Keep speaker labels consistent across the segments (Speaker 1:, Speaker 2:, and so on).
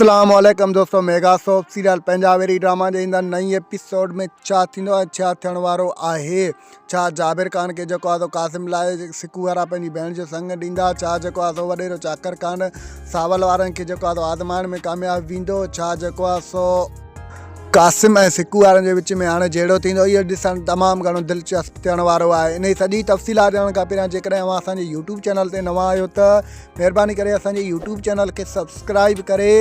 Speaker 1: اسلام عليڪم دوستو ميگا سوپ سيريل پنهنجا ويري ڊراما جي ايندڙ نئين ايپيسوڊ ۾ ڇا ٿيندو ۽ ڇا ٿيڻ وارو آهي ڇا جابر خان کي جيڪو آهي سو قاسم لاء سڪو وارا پنهنجي ڀيڻ جو سڱ ڏيندا ڇا جيڪو آهي سو وڏيرو چاڪر خان ساول وارن کي جيڪو آهي سو آزمائڻ ۾ ڪامياب ويندو ڇا جيڪو آهي سو قاسم ۽ سڪو وارن جي وچ ۾ هاڻي جهيڙو ٿيندو اهو ڏسڻ تمام گهڻو دلچسپ ٿيڻ وارو آهي انهي سڄي تفصيلات ڄاڻڻ کان پهريان جيڪڏهن اوهان اسان جي يوٽيوب چينل تي نوان آهيو ته مهرباني ڪري اسان جي يوٽيوب چينل کي سبسڪرائب ڪري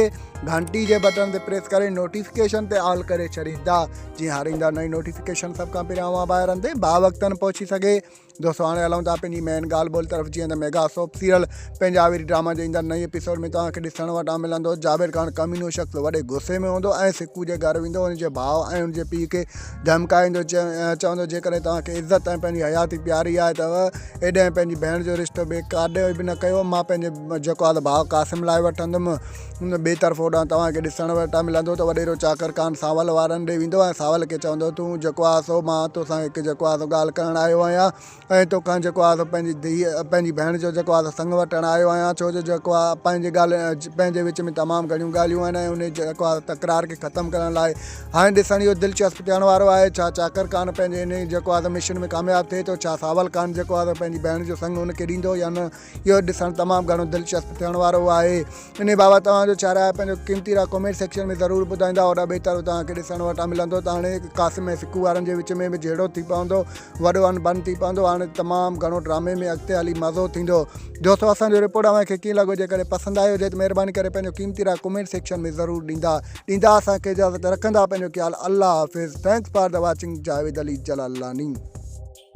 Speaker 1: گهنٽي جي بٽڻ تي پريس ڪري نوٽيفڪيشن تي آل ڪري ڇڏيندا جيئن هر ايندڙ نئين نوٽيفڪيشن سڀ کان پهريان اوهان ڀائرن تي باوقتن پهچي سگهي دوستو هاڻي هلون ٿا پنهنجي مين ڳالهه ٻولهه طرف جيئن ته ميگا سوپ سيريل پنهنجا ويري ڊراما جو ايندڙ نئين ايپيسوڊ ۾ توهان کي ڏسڻ وٽان ملندو جابر خان ڪمينو شخص وڏي غصي ۾ هوندو ۽ سڪو جي گهر ويندو ان جي ڀاء ۽ ان جي پيء کي ڌمڪائيندو چوندو جيڪڏهن توهان کي عزت ۽ پنهنجي حياتي پياري آهي ته ايڏانهن پنهنجي ڀيڻ جو رشتو ٻئي ڪاڏي به نه ڪيو مان پنهنجي جيڪو آهي ڀاء قاسم لاء وٺندم ان ٻئي طرف هوڏانهن توهان کي ڏسڻ وٽان ملندو ته وڏيرو چاڪر خان سانول وارن ڏي ويندو ۽ سانول کي چوندو تون جيڪو آهي سو مان توسان هڪ جيڪو آهي سو ڳالهه ڪرڻ آيو آهيان ۽ توکان جيڪو آهي سو پنهنجي ڌيء پنهنجي ڀيڻ جو جيڪو آهي سو سڱ وٺڻ آيو آهيان ڇو جو جيڪو آهي پنهنجي ڳالهه پنهنجي وچ ۾ تمام گهڻيون ڳالهيون آهن ۽ انهي جيڪو آهي تڪرار کي ختم ڪرڻ لاء هاڻي ڏسڻ اهو دلچسپ ٿيڻ وارو آهي ڇا چاڪر خان پنهنجي انهي جيڪو آهي سو مشن ۾ ڪامياب ٿئي ٿو ڇا سانول خان جيڪو آهي سو پنهنجي ڀيڻ جو سڱ ان کي ڏيندو يا نه اهو ڏسڻ تمام گهڻو دلچسپ ٿيڻ وارو آهي. انهي بابت توهان جو ڇا راء آهي پنهنجو قيمتي راء ڪمينٽ سيڪشن ۾ ضرور ٻڌائيندا. هوڏانهن ٻئي طرف توهان کي ڏسڻ وٽان ملندو ته هاڻي قاسم ۽ سڪو وارن جي وچ ۾ به جهيڙو ٿي پوندو وڏو ان بن ٿي پوندو هاڻي تمام گهڻو ڊرامي ۾ اڳتي هلي مزو ٿيندو. دوستو اسان جو رپورٽ اوهان کي ڪيئن لڳو جيڪڏهن پسند آيو هجي ته مهرباني ڪري پنهنجو قيمتي راء ڪمينٽ سيڪشن ۾ ضرور ڏيندا. ڏيندا اسان کي اجازت رکندا پنهنجو خيال الله حافظ thanks for the watching Javed Ali Jalalani.